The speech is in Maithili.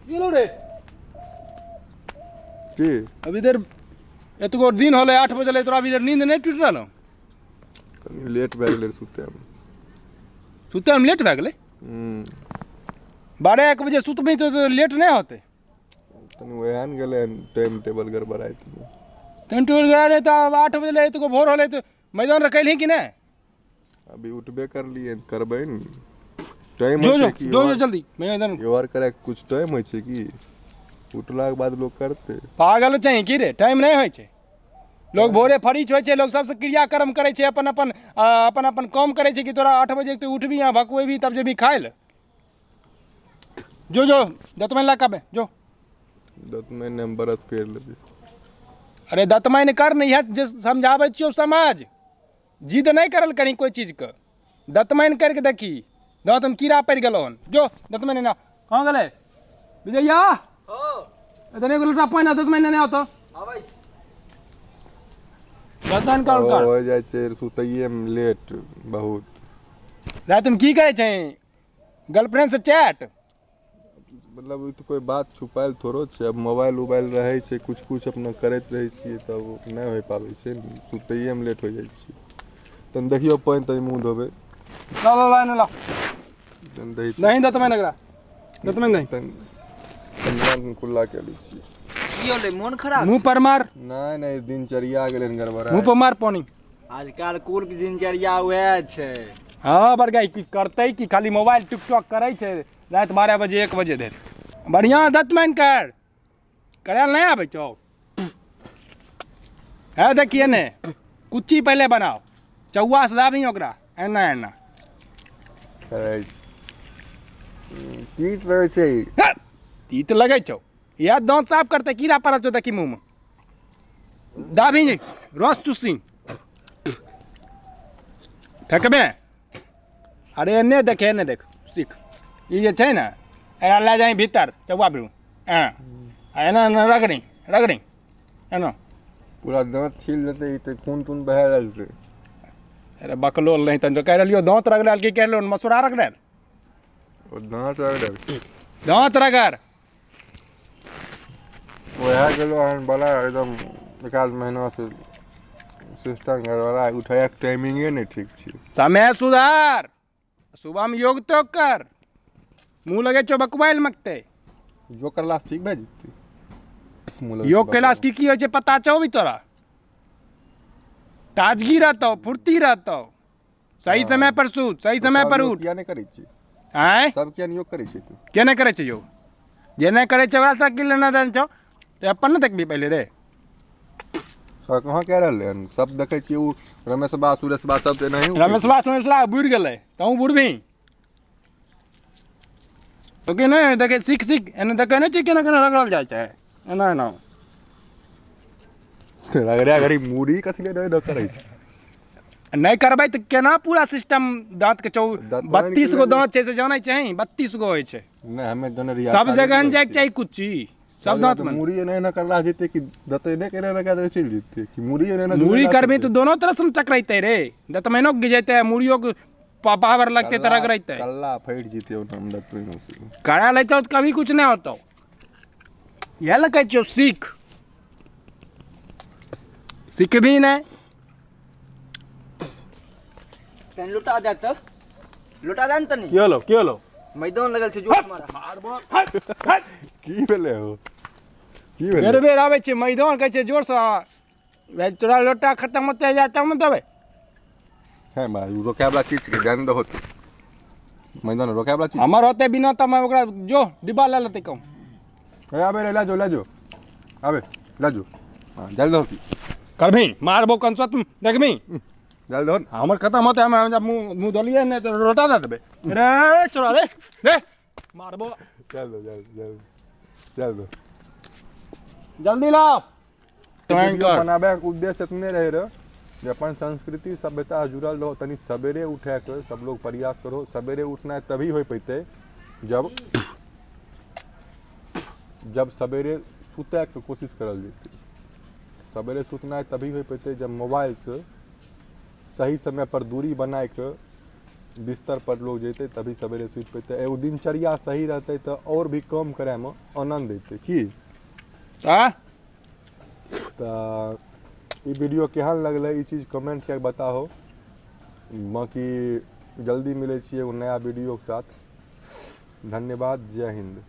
गेलो रे की अभी देर एतगो दिन होलै 8 बजे तोरा अभी देर नींद नहीं टूट रहलो? कनी लेट भए गेलै सुतैमे। सुतैमे लेट भए गेलै? 12-1 बजे सुतबही तो लेट नहीं होते? तनी वएह ने गेलै टाइम टेबल गड़बड़ाइत। टाइम टेबल गड़बड़ाइ तऽ 8 बजे एतगो भोर होलै तऽ मैदान रखैलही कि नहि? अभी उठबे करलियै करबै ने टाइम। जो जो जो जल्दी मैदान व्यवहार करे कुछ टाइम होइ छै कि उठला के बाद लोग करते। पागल छै की रे? टाइम नहीं होइ छै। लोग भोरे फरीच होइ छै, लोग सबसे क्रियाक्रम करै छै, अपन अपन अपन अपन काम करै छै कि तोरा 8 बजे तू उठबी आ भकुएबी तब जेबी खाइ ले। जो जो दतमैन ला कबे जो दतमैन हम बरस कर लेबी। अरे दतमैन कर नहीं है जे समझाबै छियौ समाज, जिद नहीं करल करी कोई चीज के। दतमैन करके देखी दाँत में कीड़ा पड़ि गेलौ हन। जो दतमैन ना कहाँ गेलै विजया? हो एतने एगो लोटा पानि आ दतमैन ने आओ तो आबै। दतमैन कर कर हो जाइ छै सुतैये में लेट बहुत। रात में की करै छै? गर्लफ्रेंड से चैट? मतलब ई तो कोई बात छुपायल थोड़ो छै। अब मोबाइल उबाइल रहै छै, कुछ कुछ अपना करैत रहै छियै तब नहि होइ पाबै छै, सुतैये में लेट हो जाइ छै। तन देखियौ पानि तनि मुँह धोबै। ला ला ला ला तन दै नहीं दतमैन एकरा दतमैन नहीं तन तन कुल्ला के लै छियै। की होलै मोन खराब? मुँह पर मार। नहीं नहीं दिनचर्या गेलै गड़बड़ा। मुँह पर मार पानी। आजकल कुल के दिनचर्या वएह छै। हाँ बड़का की करतै कि खाली मोबाइल टिकटॉक करै छै राति 12 बजे 1 बजे धरि। बढ़िआँ दतमैन कर करैल नहीं आबै छौ? है देखिए ने कुच्ची पहले बनाओ, चौआ से दाबी ओकरा एना एना तीत रहै छै। तीत लगै छौ? इएह दाँत साफ करतै कीड़ा पड़ल छौ देखी मुँहमे। दाबी नहीं रस चूसी फेकबे। अरे एने देखे एने देख सीख। ई जे छै ने एना लए जाइ भीतर चौआ बिरू एना एना रगड़ी रगड़ी एना पूरा दाँत छील जेतै ई तऽ खून तून बहा रहल छै। अरे बकलोल नहीं तन कहि रहलियौ दाँत रगड़ल की कहि रहलियौ मसूड़ा रगड़ल? ओ दाँत रगड़ल। दाँत रगड़ वएह गेलो हन बड़ा एकदम एक आध महीना से सिस्टम गड़बड़ा, उठैके टाइमिंगे नहि ठीक छै। समय सुधार, सुबह में योग तो कर, मुँह लगे छौ बकवाइल मकते। योग करला से ठीक भए जेतै? योग केला से की की होइ छै पता छौ भी तोरा? ताजगी रहतौ, फुर्ती रहतौ, सही समय पर सुत सही समय पर उठ। किया नहि करै छी? आँय सब किया योग करै छै? तू के नहि करै छै योग? जे नहि करै छै ओकरा से की लेना देना छौ? तऽ अपन ने देखबी पहिले रे। सर कहाँ कह रहलै हन? सब देखै छियै ओ रमेशबा सुरेशबा सब तऽ एनाही। रमेशबा सुरेशबा बुड़ि गेलै तहूँ बुड़बही तो कि नहि? देखै सीख सीख एना देखै नहि छियै केना केना रगड़ल जाइ छै एना एना रगड़ा घड़ी मूड़ी कथी ले नहि करै छै। नहि करबै तऽ केना पूरा सिस्टम दाँत के 32 गो दाँत छै से जानै छही? 32 गो होइ छै। नहि हमे जानै रहियै सब जगह जाइके चाही कुच्ची सब दाँत में। मूड़ी एना एना करला जेतै कि दतै नहि केना लगा दे चलि जेतै कि मूड़ी एना एना मूड़ी करबी तऽ दोनो तरफ से टकराइतै रे। दतमैनो गिजैतै मूड़ियो के पावर लगतै तऽ रगड़ैतै। कल्ला फटि जेतै ओना दतमैनो से। करा लै छौ तऽ कभी कुछ नहि होतौ। इएह लए कहै छियौ सीख, सीखबी नहि। तनी लोटा दे तऽ लोटा दे ने तनी। की होलो की होलो? मैदान लगल छै जोर मारा। की भेलै हो? की भेलै? बेर बेर आबै छै मैदान कहै छै जोर से तोरा लोटा खत्म होते जा तब ने देबै। है भाई उ रोकै वाला चीज के जान दहो तू। मैदान रोकै वाला चीज हमर होते बिना तब ओकरा जो डिब्बा ले लेतै कहूँ। ए आबे रे ला जो ला जो आबे ला जो। हां जल दहो की करबही मारबो कंसत देखबही जल दहो। हमर खत्म होते हम मुँह मुँह धोलियै नहि तऽ रोटा दे देबै रे चोरा रे रे मारबो। चल दो चल चल चल दो जल्दी लाओ। बनाबे के उद्देश्य इतने रहे रहे जे अपन संस्कृति सभ्यता जुड़ल रहो। तनी सवेरे उठे के सब लोग प्रयास करो। सवेरे उठना तभी हो पैते जब जब सवेरे सुतै के कोशिश करल जेतै। सवेरे सुतना तभी हो पैते जब मोबाइल से सही समय पर दूरी बनाए के बिस्तर पर लोग जैते तभी सवेरे सुति पेतै। एगो दिनचर्या सही रहतै तऽ और भी काम करैमे आनन्द अयतै की। तऽ ई वीडियो केहन लगलै ई चीज कमेंट कए के बताहो। बाकी जल्दी मिलै छी एगो नया वीडियोके साथ। धन्यवाद, जय हिन्द।